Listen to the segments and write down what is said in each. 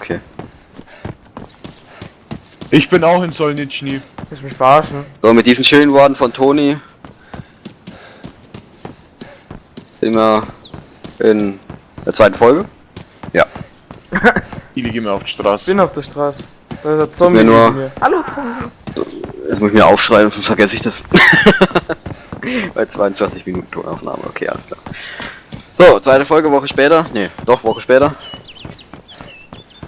Okay. Ich bin auch in Solnitschny. Willst du mich verarschen? So, mit diesen schönen Worten von Toni sind wir in der zweiten Folge. Ja. Ili, geh mir auf die Ich Straße. bin auf der Straße. Da ist ein Zombie mir nur- neben mir. Hallo Zombie. Das muss ich mir aufschreiben, sonst vergesse ich das. Bei 22 Minuten Tonaufnahme, okay, alles klar. So, zweite Folge, Woche später. Nee, doch, Woche später.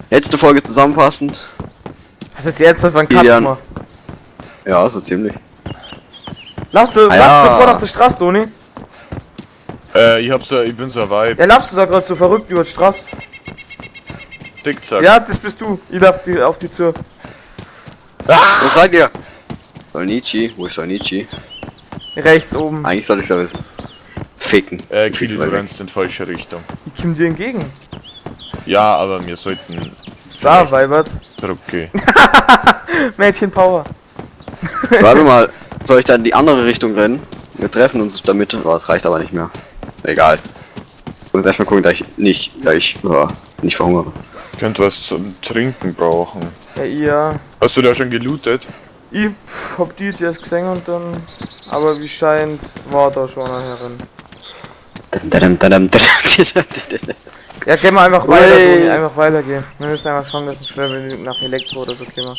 Letzte Folge zusammenfassend. Hast du jetzt ernsthaft einen Cut Kilian. gemacht? Ja, so ziemlich. Laufst du, Ah, laufst du ja. sofort auf der Straße, Toni? Ich hab so, ich bin so ein Vibe. Ja, laufst du da gerade so verrückt über die Straße? Zickzack. Ja, das bist du. Ich lauf die, auf die zu. Wo seid ihr? Solnici, wo ist Solnici? Rechts oben. Eigentlich soll ich ja wissen. Ficken. Kili, du rennst in falsche Richtung. Ich komm dir entgegen. Ja, aber wir sollten Da, vielleicht Weibert. zurückgehen. Mädchen Power. Warte mal, soll ich dann in die andere Richtung rennen? Wir treffen uns damit, aber es reicht aber nicht mehr. Egal. Ich muss erstmal gucken, da ich nicht verhungere. Könnt was zum Trinken brauchen. Ja, ich, ja. Hast du da schon gelootet? Ich hab die jetzt erst gesehen und dann. Aber wie scheint, war da schon eine Herrin. Dadam, dadam, dadam. Ja, gehen wir einfach weiter, Ui. Toni, einfach weitergehen. Wir müssen einfach schauen, dass wir schnell wie nach Elektro oder so gehen.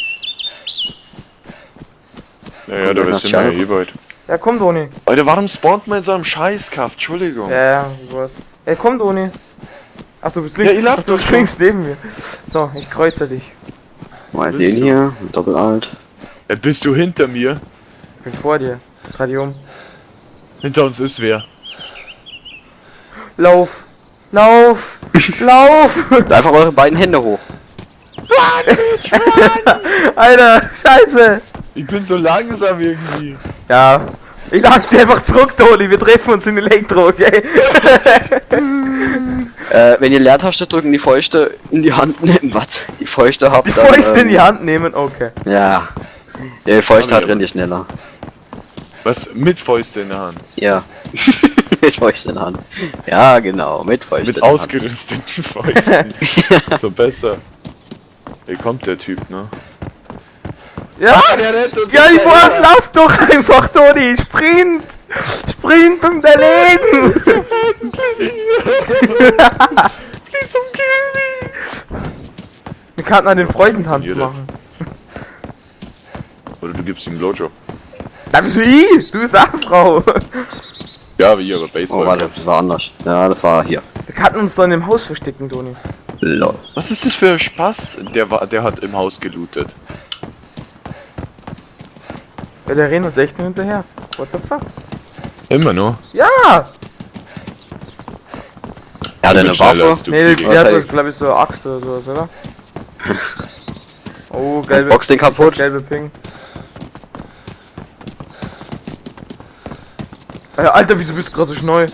Naja, da Kommt sind wir nach ja eh bald. Ja, komm, Toni. Alter, warum spawnt man in so einem Scheißkaff? Entschuldigung. Ja, ja, ich weiß. Ey, komm, Toni. Ach, du bist links. Ja, ich lauf Ach, du doch bist schon. links neben mir. So, ich kreuze dich. Mal Bist den du? hier, Doppelalt. Bist du hinter mir? Ich bin vor dir. Dreh dich um. Hinter uns ist wer. Lauf. Lauf. Lauf. Und einfach eure beiden Hände hoch. Alter, scheiße. Ich bin so langsam irgendwie. Ja. Ich lass dich einfach zurück, Toni. Wir treffen uns in Elektro, okay? Wenn ihr Leertaste drücken, die Fäuste in die Hand nehmen. Was? Die Fäuste habt Die dann, Fäuste in die Hand nehmen, okay. Ja. Ja, die Fäuste Hab hat ich rennt ihr schneller. Was? Mit Fäuste in der Hand. Ja. Mit Fäuste in der Hand. Ja, genau, mit Fäuste Mit in der Hand. ausgerüsteten Fäusten. So besser. Hier kommt der Typ, ne? Ja. der rennt uns Ja, ich hinterher. weiß, lauf doch einfach, Toni! Sprint! Sprint um dein Leben! Please don't kill me. Wir könnten auch den Freudentanz Funktioniert machen. Oder du gibst ihm einen Blowjob. Da bist du ich! Du bist auch Frau! Ja, wie aber Baseball. Oh, warte, das war anders. Ja, das war hier. Wir könnten uns da in dem Haus verstecken, Toni. Lol. Was ist das für ein Spaß? Der hat im Haus gelootet. Ja, der rennt uns echt nur hinterher. What the fuck? Immer noch. Ja! Er hat Ich eine bin schneller Waffe. als du, Nee, Kili. der hat Was was, glaub ich, so eine Axt oder sowas, oder? Oh, gelbe. Box den kaputt. Gelbe Ping. Alter, wieso bist du gerade so schnell?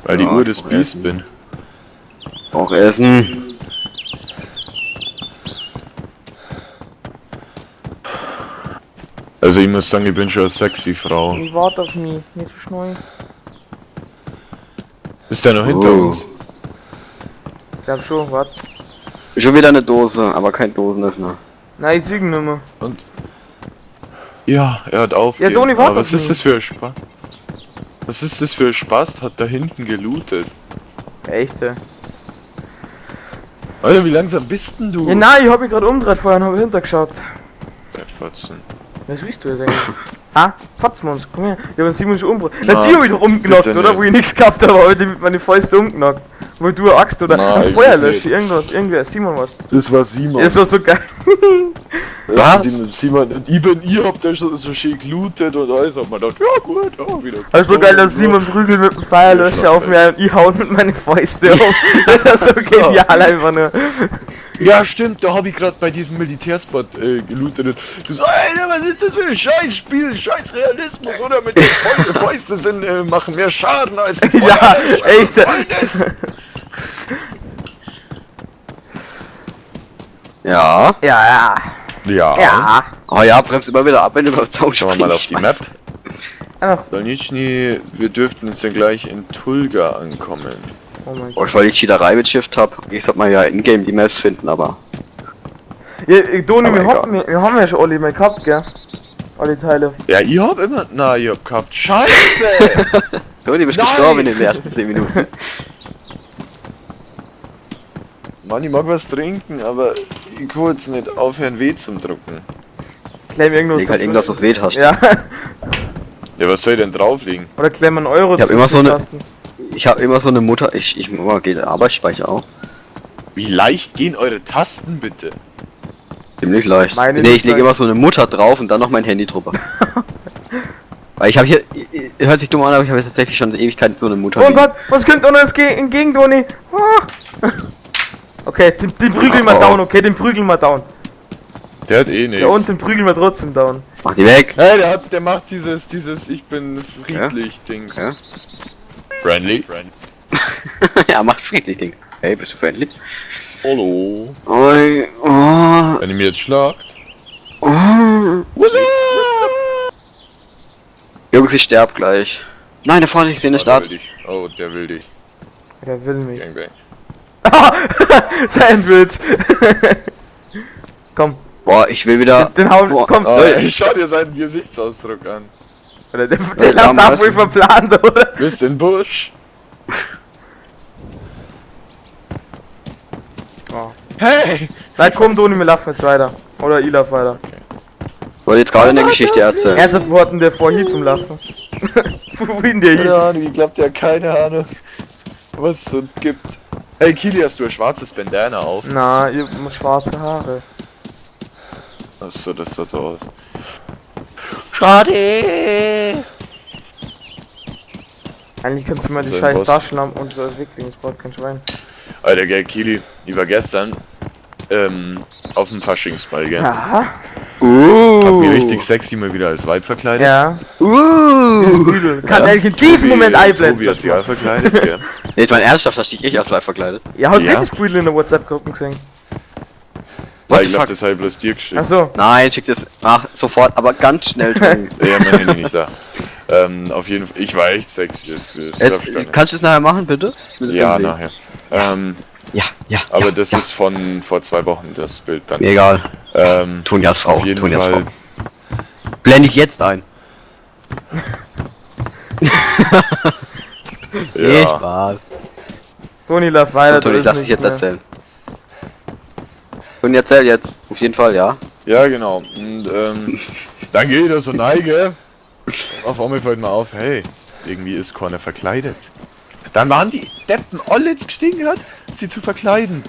Weil die Ja, Uhr des ich brauch Biest Essen. bin. Brauch Essen. Also ich muss sagen, ich bin schon eine sexy Frau. Ich warte auf mich, nicht so schnell. Ist der noch hinter Oh. uns? Ich glaub schon, warte. Schon wieder eine Dose, aber kein Dosenöffner. Nein, ich sieg nicht mehr. Und. Ja, er hat aufgegeben. Ja, Toni, warte Aber was auf ist mich. das für ein Spaß? Was ist das für ein Spaß? Hat da hinten gelootet. Echt, ey. Alter, wie langsam bist denn du? Ja, nein, ich hab mich gerade umgedreht vorher und hab hintergeschaut. Ja, Fotzen. Was willst du jetzt eigentlich? Ah, fotzen wir uns, komm her. Ich hab den Simon schon umgebracht. Na, Na, die hab ich doch umgenockt, bitte oder? nicht. Wo ich nichts gehabt habe, hab ich die mit meinen Fäusten umgenockt. Wo du eine Axt oder Na, ein eigentlich Feuerlöscher, nicht. irgendwas, irgendwer, Simon was. Das war Simon. Ist doch so geil. Was? Die mit Simon und ich bin, ihr habt ja schon so schön gelootet und alles. Und man dachte, ja gut, ja, wieder. Also so geil, dass Simon prügelt mit dem Feuerlöscher auf mir und ich hau mit meinen Fäusten um. Das ist so genial einfach nur. Ja, stimmt, da hab ich gerade bei diesem Militärspot gelootet. Und du so, Alter, was ist das für ein Scheißspiel? Scheiß Realismus, oder? Mit den Fäusten sind, machen mehr Schaden als die Ja, Feuerlöscher. echt. Was soll das? Ja. Ja, ja. Ja. Ja. Oh ja, bremst immer wieder ab, wenn du beim Zaun Schauen wir mal auf die springst. Map. Einfach. Solnitschny, wir dürften jetzt ja gleich in Tulga ankommen. Oh mein Oh, Gott. ich weil ich Cheaterei mit Shift hab. Ich sollte mal ja in-game die Maps finden, aber. Ja, Doni, Aber wir egal. haben, wir haben ja schon alle mal gehabt, gell? Alle Teile. Ja, ich hab immer. Na, ich hab gehabt. Scheiße! Toni, bist Nein! gestorben in den ersten 10 Minuten. Mann, ich mag was trinken, aber ich kann jetzt nicht aufhören, weh zum Drucken. Klemm irgendwas. Leg halt irgendwas auf Weh-Tasten. Ja. Ja, was soll ich denn drauflegen? Oder klemm einen Euro Ich hab immer so zwischen die eine- Tasten. Ich habe immer so eine Mutter. Ich oh, geht Arbeitsspeicher auch. Wie leicht gehen eure Tasten bitte? Ziemlich leicht. Meine nee, nicht ich lege leicht. immer so eine Mutter drauf und dann noch mein Handy drüber. Weil ich habe hier, hört sich dumm an, aber ich habe tatsächlich schon Ewigkeiten so eine Mutter. Oh liegen. Gott, was kommt uns entgegen, Toni? Ah. Okay, den prügeln wir Oh. down, okay, den prügeln wir down. Der hat eh nichts. Ja, und den prügeln wir trotzdem down. Mach die weg! Hey, der macht dieses Ich bin friedlich Dings. Ja. Friendly. Ja, macht friedlich Ding. Hey, bist du friendly? Hallo. Oi, oh, Wenn ihr mir jetzt schlagt. oh. What's up? Jungs, ich sterb gleich. Nein, da vorne, ich sehe eine Oh, der Stadt. will dich. Oh, der will dich. Der will mich. Gangbang. Sandwich. Komm, Boah, ich will wieder. den hauen, Boah. komm. Oh, Leute. ich schau dir seinen Gesichtsausdruck an. Oder der Ja, der läuft da damals. voll verplant, oder? Bist in Busch. Oh. Hey! Nein, komm, Toni, wir laufen jetzt weiter. Oder ich lauf weiter. Ich wollte jetzt gerade eine Geschichte erzählen. Ernsthaft, wo hat denn der vorhin zum Laufen? Wo bin der hin? Keine Ahnung, ich glaub, der hat keine Ahnung, was es so gibt. Hey Kili, hast du ein schwarzes Bandana auf? Na, ich hab schwarze Haare. Achso, das sah so aus. Schade! Eigentlich könntest du mal die Dein scheiß Boss. Taschenlampe und so als Wickling, das braucht kein Schwein. Alter, gell, Kili, ich war gestern auf dem Faschingsball, gell? Aha. Hab mich richtig sexy mal wieder als Weib verkleidet. Ja. Das kann eigentlich in diesem Moment einblenden. Tobi hat sich auch verkleidet, gell? Nee, jetzt mal ernsthaft, hast du dich echt als Weib verkleidet. Ja, hast du Ja. das Brüdel in der WhatsApp-Gruppe gesehen? What ich the glaub, fuck? das hab ich bloß dir geschickt. Achso. Nein, schick das. Ach, sofort, aber ganz schnell, Toni. Ja, mein Handy nicht da. Auf jeden Fall, ich war echt sexy, das glaub ich gar Jetzt, nicht. kannst du es nachher machen, bitte? Ich will das Ja, gerne sehen. nachher. Ja, ja. Aber ja, das ja. ist von vor 2 Wochen, das Bild dann. Mir egal. Tonjas Frau. Auf jeden Tonjas Fall. Frau. Blende ich jetzt ein. Nee, Ja. Spaß. Toni, lauf weiter. Toni, da ist lass dich nichts jetzt mehr. erzählen. Toni, erzähl jetzt. Auf jeden Fall, ja. Ja, genau. Und dann geht er so neige. Auf einmal fällt mir auf, hey, irgendwie ist keiner verkleidet. Dann waren die Deppen alle jetzt gestiegen hat, sie zu verkleiden.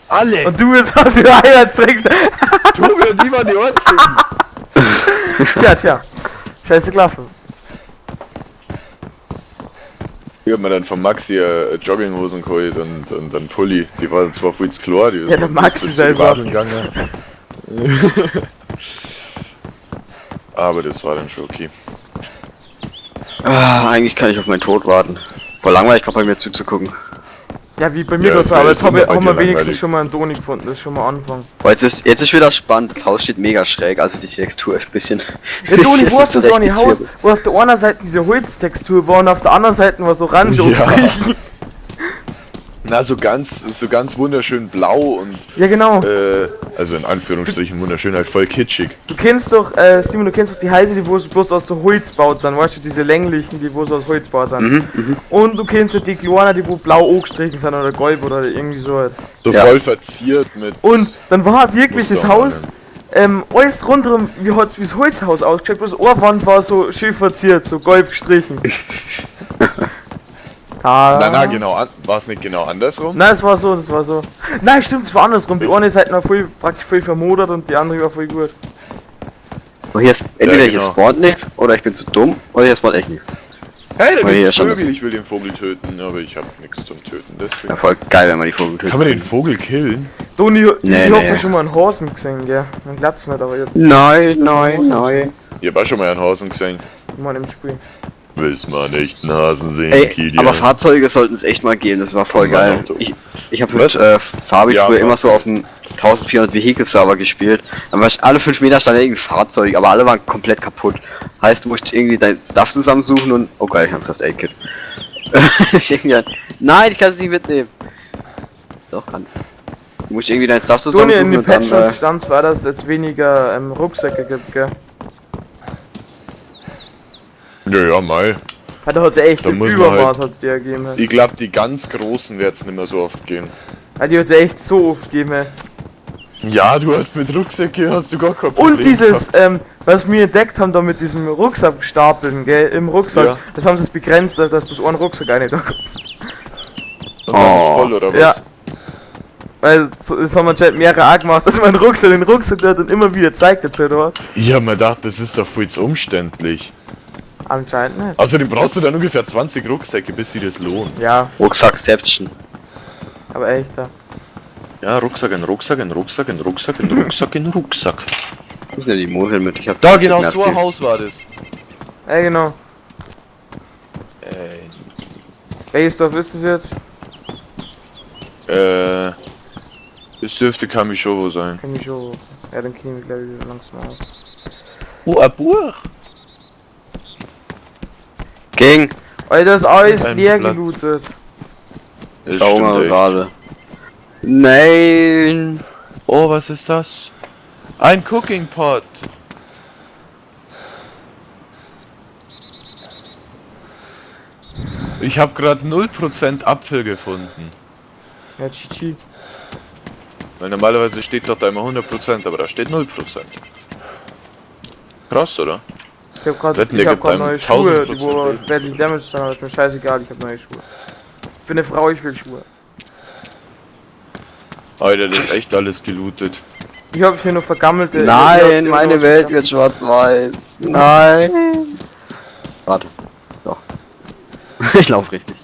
Alle! Und du bist aus wie Eier trinkst. Tobi und die waren die einzigen. Tja, tja. Scheiße gelaufen. Ich hab mir dann von Maxi Jogginghosen geholt und dann Pulli. Die waren zwar viel zu klar, die Ja, der Maxi bis ist zu die also- Wadeln gegangen. Aber das war dann schon okay. Ah, eigentlich kann ich auf meinen Tod warten. Voll langweilig, gerade bei mir zuzugucken. Ja, wie bei mir Ja, gerade das so, wär aber jetzt jetzt haben immer bei wir dir wenigstens langweilig. schon mal einen Toni gefunden, das ist schon mal Anfang. Boah, jetzt ist wieder spannend. Das Haus steht mega schräg, also die Textur ist ein bisschen. Ja, Toni, wo hast du so ein zurecht Haus, gezwirbelt. wo auf der einen Seite diese Holztextur war und auf der anderen Seite war so orange Ja. gestrichen. Na, so ganz wunderschön blau und Ja, genau. also in Anführungsstrichen wunderschön, halt voll kitschig. Du kennst doch, Simon, du kennst doch die Häuser, die wo so bloß aus so Holz gebaut sind, weißt du, diese länglichen, die wo so aus Holz gebaut sind. Mhm, Und du kennst ja die kleinen, die wo blau angestrichen sind oder gelb oder irgendwie so halt. So Ja. voll verziert mit. Und dann war wirklich Muss das doch Haus, alles rundherum, wie hat's wie das Holzhaus ausgeschaut, bloß eine Wand war so schön verziert, so gelb gestrichen. Da. Na, na, genau, war es nicht genau andersrum? Nein, es war so, das war so. Nein, stimmt, es war andersrum. Die eine Seite war voll, praktisch voll vermodert und die andere war voll gut. Oh, hier ist, entweder Ja, hier genau. spawnt nichts, oder ich bin zu dumm, oder hier spawnt echt nichts. Hey, da Oh, hier gibt's schon. Vögel, ich will den Vogel töten, aber ich hab nichts zum Töten, deswegen. Ja, voll geil, wenn man die Vogel tötet. Kann man den Vogel killen? Toni, Nee, ich hab nee. ja schon mal einen Hasen gesehen, gell? Man glaubt's nicht, aber ich hab Nein, nein, nein. Ich hab auch schon mal einen Hasen gesehen. mal im Spiel. Willst mal einen echten Hasen sehen, Ey, Kilian? aber Fahrzeuge sollten es echt mal geben, das war voll Mein geil. Auto. Ich hab mit Was? Fabi Ja, früher immer so auf dem 1400 Vehicle Server gespielt. Dann war ich alle 5 Meter stand irgendein Fahrzeug, aber alle waren komplett kaputt. Heißt, du musst irgendwie dein Stuff zusammensuchen und. Oh geil, ich hab First Aid Kit. Ich denk mir, nein, ich kann es nicht mitnehmen. Doch, kann. Du musst irgendwie dein Stuff Toni, zusammensuchen in den und dann. Patch Notes stand war, dass es jetzt weniger Rucksäcke gibt, gell? Ja, ja, mei. Hat er hat's echt Da im muss man Übermaß halt- hat's die ergeben. Ich glaube, die ganz großen wird's nicht mehr so oft gehen. Ja, die hat's echt so oft gegeben. Ey. Ja, du hast mit Rucksäcke hast du gar kein Problem. Und dieses, was wir entdeckt haben da mit diesem Rucksack stapeln, gell, im Rucksack, Ja. das haben sie es begrenzt, dass du bloß einen Rucksack rein da kannst. Und dann ist Oh. voll, oder was? Ja. Weil das haben anscheinend mehrere auch gemacht, dass man den Rucksack hat und immer wieder zeigt dazu, oder? Ich hab mir gedacht, das ist doch viel zu umständlich. Anscheinend nicht. Außerdem brauchst du dann ungefähr 20 Rucksäcke, bis sie das lohnt. Ja, Rucksackception. aber echt, ja. Ja, Rucksack, ein Rucksack, ein Rucksack, ein Rucksack, ein Rucksack, ein Rucksack. Ich nehme die Mosel mit. Ich hab Da, genau, mehr so ein Stil. Haus war das. Ja, genau. Ey. Welches Dorf ist das jetzt? Es dürfte Kamischowo sein. Kenn ich schon. Ja, dann kenn ich mich gleich wieder langsam aus. Oh, ein Buch. King! Alter, das ist alles Ein leer Blatt. gelootet. Das Ich verhungere stimmt echt. gerade. Nein! Oh, was ist das? Ein Cooking Pot. Ich habe gerade 0% Apfel gefunden. Ja, GG. Weil normalerweise steht doch da immer 100%, aber da steht 0%. Krass, oder? Ich hab grad, Wetten, ich der hab gibt grad einem neue Schuhe, 1000% die wo Leben. badly damaged sind, aber ist mir scheißegal, ich hab neue Schuhe. Ich bin eine Frau, ich will Schuhe. Alter, das ist echt alles gelootet. Ich hab hier nur vergammelte. Nein, ich hab hier meine nur Welt wird schwarz-weiß. Nein. Warte. Doch. Ich lauf richtig.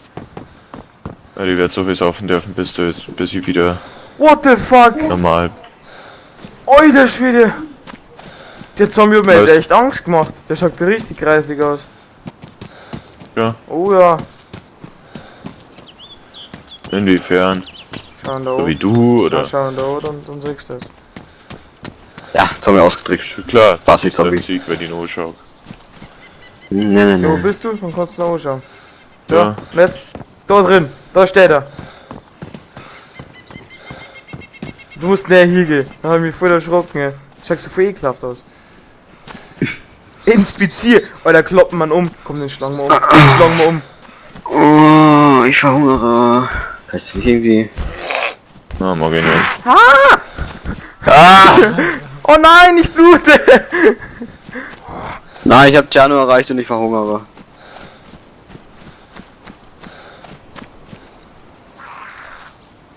Ja, die wird so viel saufen dürfen, bis du jetzt, bis ich wieder What the fuck? normal. Alter Schwede! Der Zombie hat mir jetzt Was? echt Angst gemacht. Der schaut richtig kreislig aus. Ja. Oh ja. Inwiefern? Schauen da So wie oben. du Ja, oder? schauen da oben, dann siehst du das. Ja, Zombie ausgetrickst. Klar, War's nicht das ist Zombie. der Sieg, wenn ich ihn anschaue. Nein, nein, Ja, wo nein. bist du? Dann kannst du noch anschauen. Ja. Ja. Und jetzt. Da drin. Da steht er. Du musst näher hier gehen. Da hab ich mich voll erschrocken, ey. Schaut so voll ekelhaft aus. Inspizier! Alter, kloppen man um. Komm, den schlagen wir um. Den schlagen wir um. Oh, ich verhungere. Kann ich das nicht irgendwie. Na, mag ich nicht. Oh nein, ich blute! Nein, ich habe Tjerno erreicht und ich verhungere.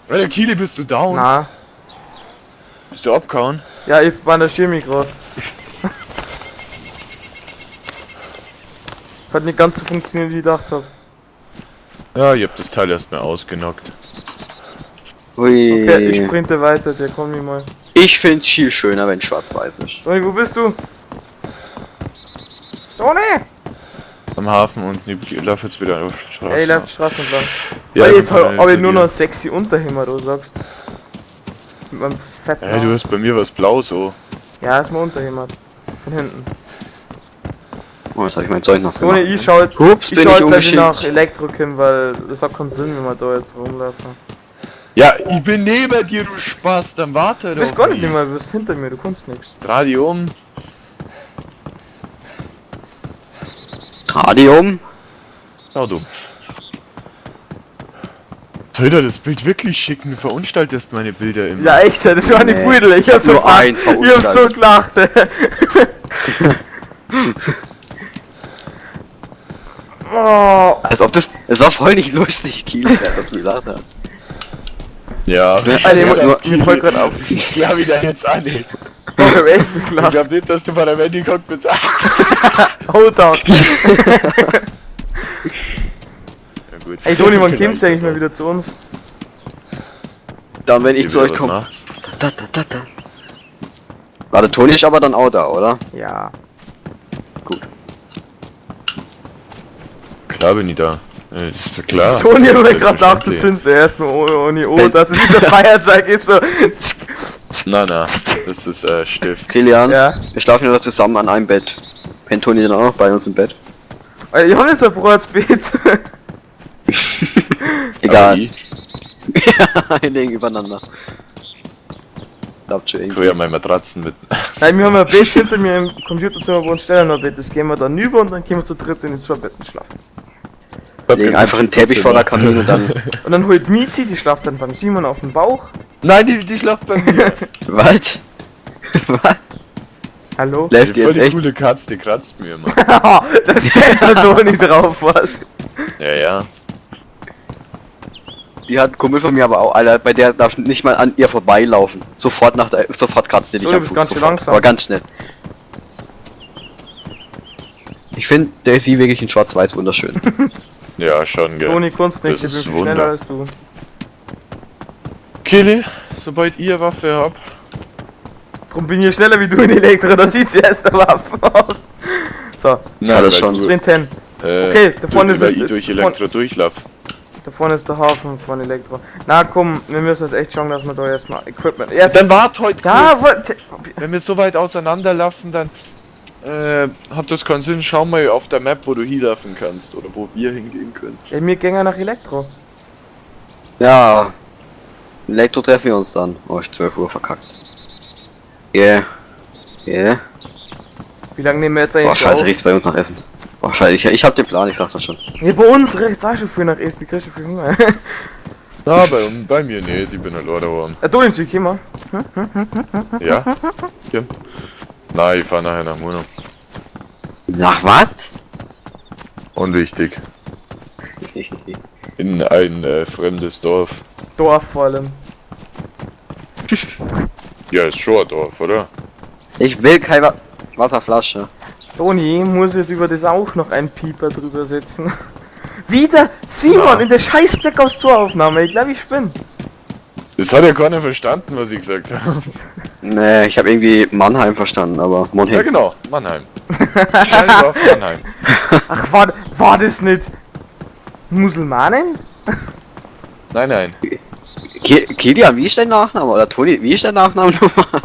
Alter, Kili, bist du down? Na. Bist du abgehauen? Ja, ich bandagiere mich grad. Hat nicht ganz so funktioniert, wie ich gedacht hab. Ja, ich hab das Teil erstmal ausgenockt. Ui. Okay, ich sprinte weiter, der kommt nicht mal. Ich find's viel schöner, wenn schwarz-weiß ist. Toni, wo bist du? Toni! Am Hafen und ich lauf jetzt wieder auf die Straße. Ey, lauf die Straße entlang. Ja, Ey, ich jetzt bin hab ich hinter nur dir. noch sexy Unterhemd, du sagst. Mit meinem fetten. Ey, du hast bei mir was blau so. Ja, ist mein Unterhemd. Von hinten. Oh, jetzt hab ich mein Zeug noch Toni, gemacht. ich schau jetzt, Ups, ich bin schau ich jetzt also nach ungeschickt. Elektrokim, weil das hat keinen Sinn, wenn wir da jetzt rumlaufen. Ja, ich bin neben dir, du Spaß, dann warte Du doch. bist gar nicht mehr, du bist hinter mir, du kannst nichts. Dreh dich um. Radium? Schau du. Soll ich dir das Bild wirklich schicken? Du verunstaltest meine Bilder immer. Ja, echt, das war nicht Nee. Pudel. Ich hab so Nur gelacht. eins Ich hab so verunstaltet. gelacht. oh, Als ob das. Es war voll nicht lustig, Kiel, als ob du gelacht hast. Ja. Alter, ich, Nur- mir fällt grad auf. Das glaub ich dir jetzt auch nicht. Ich hab echt Ich gelacht. glaub nicht, dass du vor der Wendy geguckt bist. Hold down. Ja, gut. Ey, Toni, wann kommt's eigentlich mal wieder zu uns? Dann, wenn ich zu euch komme. Da, da, da, da. Warte, Toni ist aber dann auch da, oder? Ja. Gut. Klar bin ich da. Ja, das ist doch klar. Toni hat mir gerade gedacht, du Selbstverständlich. zündest erst mal ohne O, dass es dieser Feierzeug ist so. Nein, nein, das ist Stift. Kilian, Ja. wir schlafen ja noch zusammen an einem Bett. Pennt Toni dann auch noch bei uns im Bett? Alter, ich hab nicht so ein Brotsbett. Egal. Aber ich Wir legen übereinander. Glaubt schon irgendwie. kann ja meine Matratzen mit. Nein, wir haben ein Bett hinter mir im Computerzimmer, wo uns stellen noch ein Bett. Das gehen wir dann über und dann können wir zu dritt in den zwei Betten schlafen. Legen einfach einen Teppich vor der Kabine und dann. Und dann holt Mizi, die schlaft dann beim Simon auf dem Bauch. Nein, die schlaft bei mir. Was? Was? Hallo? Läuft Die die voll jetzt die echt? coole Katze, die kratzt mir immer. Da steht der Toni drauf, was? Ja, ja. Die hat einen Kumpel von mir aber auch, Alter, bei der darf nicht mal an ihr vorbeilaufen. Sofort nach der, sofort kratzt sie dich Oh, du am bist Fuß. ganz schön Sofort. langsam. Aber ganz schnell. Ich finde der sie wirklich in Schwarz-Weiß wunderschön. Ja, schon, gell. Toni Kunst nicht, Das ich ist bin Wunder. schneller als du. Kili, sobald ihr Waffe habt. Drum bin ich schneller wie du in Elektro, da sieht sie erst der Waffe aus. So, Nein, das weil schon. du, Sprinten. Okay, da vorne durch, ist es- weil ich durch da Elektro durchlauf. Da vorne ist der Hafen von Elektro. Na komm, wir müssen jetzt echt schauen, dass wir da erstmal Equipment. Erst. Dann wart heute Ja, kurz. warte. Wenn wir so weit auseinanderlaufen, dann hat das keinen Sinn. Schau mal auf der Map, wo du hinlaufen kannst oder wo wir hingehen können. Ja, wir gehen ja nach Elektro. Ja. Elektro treffen wir uns dann. Oh, ist 12 Uhr verkackt. Yeah. Yeah. Wie lange nehmen wir jetzt eigentlich Oh, scheiße, auf? riecht's bei uns nach Essen. Oh, scheiße, ich hab den Plan, ich sag das schon. Ja, bei uns riecht's auch schon früh nach Essen, ich krieg schon viel Hunger. Na, bei mir nicht, ich bin allein daheim. Ja, Toni, komm mal. Ja? Ja. Nein, ich fahr nachher nach Murnau. Nach was? Unwichtig. In ein fremdes Dorf. Dorf vor allem. Ja, ist schon ein Dorf, oder? Ich will keine Wasserflasche. Toni muss jetzt über das auch noch einen Pieper drüber setzen. Wieder Simon Ja. in der scheiß Black Ops 2 Aufnahme. Ich glaube, ich spinne. Das hat ja keiner verstanden, was ich gesagt habe. Nee, ich habe irgendwie Mannheim verstanden, aber Monheim. Ja, genau, Mannheim. Kleines Dorf Mannheim. Ach, war das nicht Musulmanen? Nein, nein. Kilian, wie ist dein Nachname? Oder Toni, wie ist dein Nachname nochmal?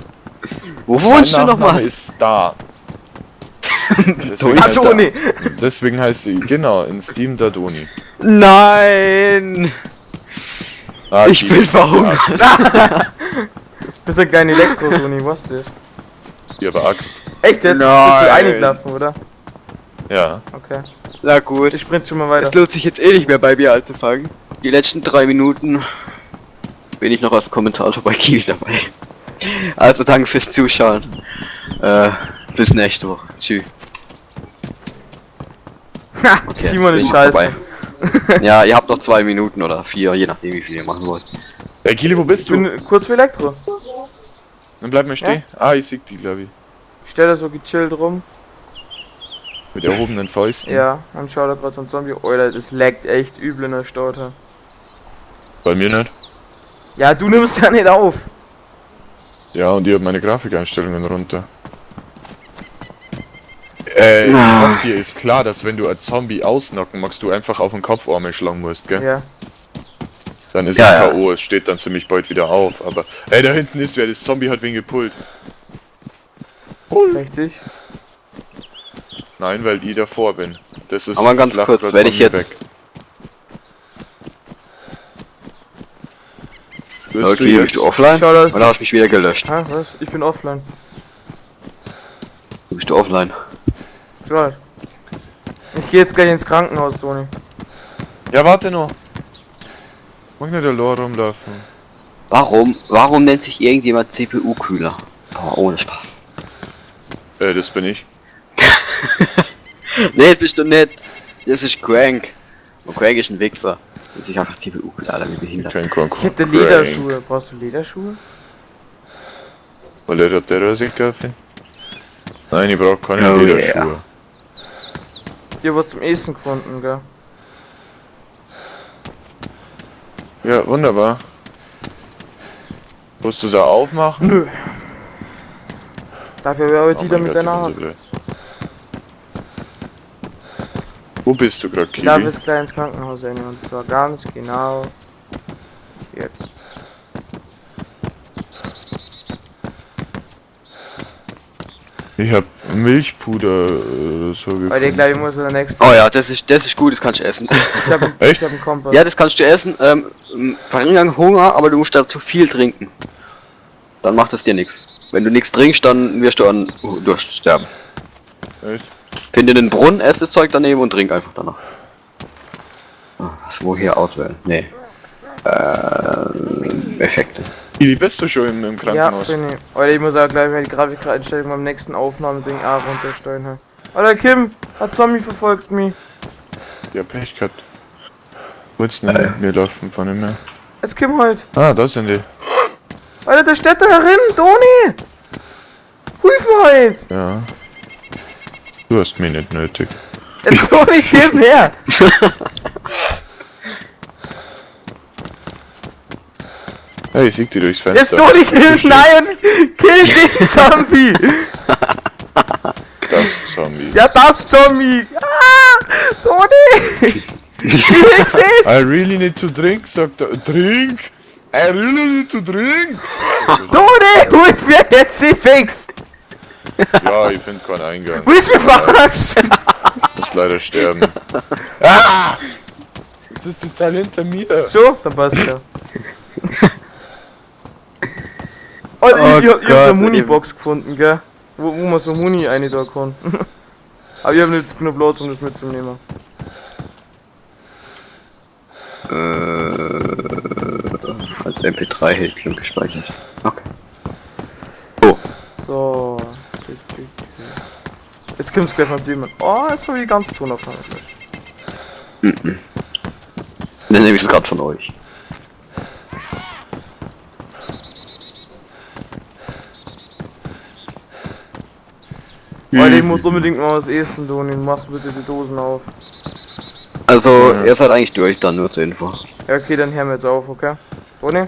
Wo wohnst du Mein Nachname nochmal? ist da. Deswegen Ah, heißt er- Toni. Deswegen heißt sie, genau, in Steam Dadoni. Nein! Ah, Ich die- bin verhungert. Bist ein kleiner Elektro, Toni, weißt du das? Die aber Axt. Echt jetzt? Nein. Bist du eingelaufen, oder? Ja. Okay. Na gut. Ich sprint schon mal weiter. Es lohnt sich jetzt eh nicht mehr bei mir anzufangen. Die letzten 3 Minuten bin ich noch als Kommentator bei Kiwi dabei. Also danke fürs Zuschauen. Bis nächste Woche. Tschüss. Ha, Okay, Simon bin ist ich scheiße. vorbei. Ja, ihr habt noch 2 Minuten oder 4, je nachdem wie viel ihr machen wollt. Hey, Kili, wo bist Ich du? bin kurz vor Elektro. Dann bleib mal stehen. Ah, ich sieg die, glaube ich. Ich stell da so gechillt rum. Mit erhobenen Fäusten. Ja, dann schau da gerade so ein Zombie. Alter, das laggt echt übel in der Stadt. hä. Bei mir nicht. Ja, du nimmst ja nicht auf. Ja, und ich hab meine Grafikeinstellungen runter. Ich Ah. hoffe, dir ist klar, dass wenn du ein Zombie ausnocken magst, du einfach auf den Kopf Arme schlagen musst, gell? Ja. Dann ist Ja, es ja. K.O., es steht dann ziemlich bald wieder auf, aber... Ey, da hinten ist wer, das Zombie hat wen gepullt. Richtig. Nein, weil ich davor bin. Das ist... Aber ganz das lacht kurz, grad werde von ich mir jetzt- weg. Wirst du Okay, jetzt? bist du offline? Schau, das- Oder hast du mich wieder gelöscht? Ha, was? Ich bin offline. Bist du offline? Klar. Ich geh jetzt gleich ins Krankenhaus, Toni. Ja, warte noch. Mag nicht allein rumlaufen. Warum? Warum nennt sich irgendjemand CPU-Kühler? Boah, ohne Spaß. Das bin ich. Nee, das bist du nicht. Das ist Crank. Und Crank ist ein Wichser. Nennt sich einfach CPU-Kühler, Alter, wie behindert. Kein Konkurrent. Ich hätte Lederschuhe. Brauchst du Lederschuhe? Weil er hat der Kaffee? Nein, ich brauche keine Oh Lederschuhe. yeah. Ich hab was zum Essen gefunden, gell? Ja, wunderbar. Musst du sie aufmachen? Nö. Dafür wäre Oh wieder mein mit Gott, deiner ich bin Hand. so blöd. Wo bist du gerade, Ich laufe Kili? jetzt gleich ins Krankenhaus rein und zwar ganz genau jetzt. Ich hab Milchpuder oder so Weil ich gefunden. glaube, ich muss in der nächsten. Oh ja, das ist gut, das kannst du essen. Ich hab, Echt? ich hab einen Kompass. Ja, das kannst du essen. Verringern Hunger, aber du musst dazu viel trinken. Dann macht es dir nichts. Wenn du nichts trinkst, dann wirst du an Durst sterben. Echt? Finde den Brunnen, ess das Zeug daneben und trink einfach danach. Ah, was wo hier auswählen? Nee. Effekte. Kili, bist du schon im Ja, Krankenhaus? bin ich. Alter, ich muss auch gleich mal die Grafikeinstellung beim nächsten Aufnahmeding auch runterstellen. Hey. Alter, Kim, ein Zombie verfolgt mich. Ja, Pech gehabt. Wollt's nicht mit mir laufen von ihm her. Jetzt Kim halt. Ah, da sind die. Alter, der steht da herin, Toni! Hilf mir halt! Ja. Du hast mich nicht nötig. Jetzt Toni, komm her! Hey, ich sieg die durchs Fenster. Jetzt Toni, kill, nein! Kill den Zombie! Das Zombie. Ja, das Zombie! Ah! Toni! Ich fest! I really need to drink, sagt er. Drink! I really need to drink! Toni, hol mir jetzt die fix! Ja, ich finde keinen Eingang. Willst du mich verarschen? Muss leider sterben. Ah! Jetzt ist das Teil hinter mir. So, dann passt ja. Alter, Oh ich hab so eine Gott, Muni-Box gefunden, gell? Wo man so Muni rein da kann. Aber ich hab nicht genug Platz, um das mitzunehmen. Als MP3 Hitler gespeichert. Okay. Oh, So. Jetzt kommt's gleich von Simon. Oh, jetzt hab ich die ganze Tonaufnahme gleich. dann nehme ich es gerade von euch. Alter, ich muss unbedingt mal was essen, Toni. Mach bitte die Dosen auf. Also, Ja. ihr seid eigentlich durch, dann nur zur Info. Ja, okay, dann hören wir jetzt auf, okay? Toni,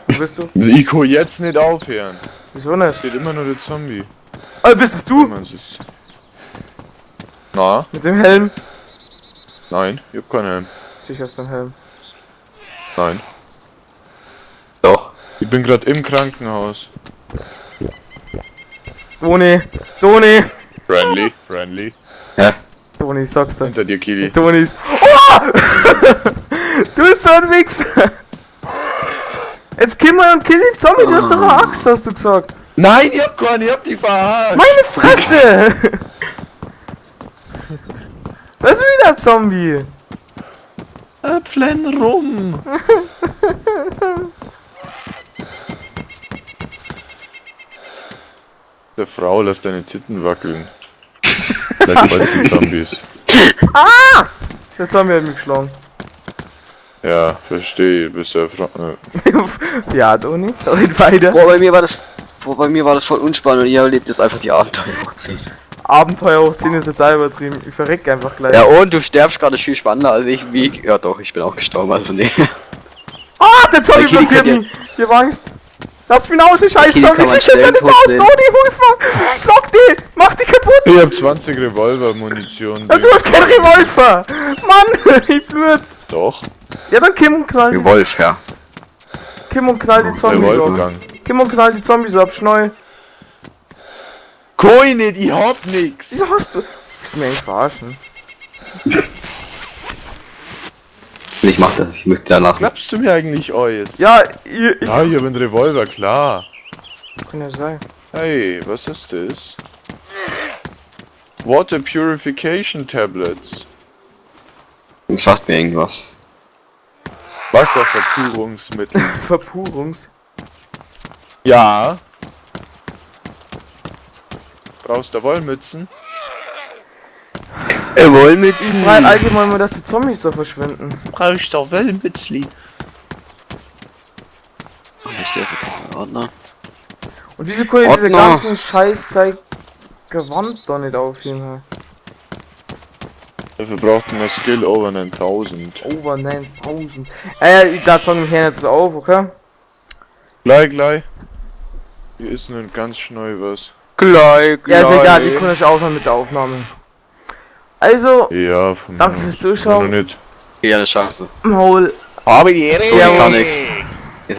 wo bist du? Ich kann jetzt nicht aufhören. Wieso nicht? Steht immer nur der Zombie. Oh, bist es du? Man, es ist- Na, Mit dem Helm? nein, ich hab keinen Helm. Sicher ist dein Helm. Nein. Doch. Ich bin gerade im Krankenhaus. Toni! Toni! Friendly, friendly. Hä? Toni, ich sag's dir. Hinter dir, Kili. Toni ist. Oh! Du bist so ein Wichser! Jetzt komm mal und kill den Zombie, du hast doch eine Axt, hast du gesagt. Nein, ich hab keinen, ich hab die verarscht. Meine Fresse! Da ist wieder ein Zombie! Äpfeln rum. Der Frau, lass deine Titten wackeln. Vielleicht wollt's die Zombies. Der Zombie hat mich geschlagen. Ja, verstehe, bist ja Frau. Ja, Toni, red weiter. Boah, bei mir war das. Boah, bei mir war das voll unspannend und ihr erlebt jetzt einfach die Abenteuer hoch 10. Abenteuer hoch 10 ist jetzt auch übertrieben. Ich verreck einfach gleich. Ja, und du sterbst gerade viel spannender als ich. Wie. Ja, doch, ich bin auch gestorben, also nee. Ah, der Zombie Der Kili blockiert kann mich. Ich hab Angst. Lass mich raus, ich scheiß Kili Zombie. kann man Ich hab schnell nicht tot raus, sehen. Toni, hilf mir. Schlag die. Mach die kaputt. Ich hab 20 Revolver-Munition. Ja, du hast keinen Revolver. Mann, ich blut. Doch, Ja, dann komm und knall die, Wolf, ja. komm und knall die Zombies ab. Revolvergang. Komm und knall die Zombies ab, schnell. Koi nicht, ich hab nix. Wieso hast du... Willst du mir eigentlich verarschen? Ich mach das, ich müsste danach. Klappst du mir eigentlich alles? Ja, ich... Ja, ich hab einen Revolver, klar. Kann ja sein. Hey, was ist das? Water Purification Tablets. Sagt mir irgendwas. Wasserverpurungsmittel. Verpurungs. Ja. Brauchst du Wollmützen? Wollmützen. Nein, allgemein mal, dass die Zombies da verschwinden. Brauchst du Wollmützli? Ich stehe jetzt Ordner. Und wieso kann ich diese Ordner. ganzen Scheißzeug Gewand da nicht aufheben? Hä? Dafür braucht man Skill over 9000. Over 9000. Ich darf sagen, wir hören jetzt auf, okay? Gleich, gleich. Hier ist nun ganz schnell was. Gleich, Ja, ist egal, ich kann euch aufhören mit der Aufnahme. Also, Ja, von danke mir fürs aus. Zuschauen. Noch nicht. Ja, eine Chance. Maul. Habe die Ehre. Kann Servus. nix.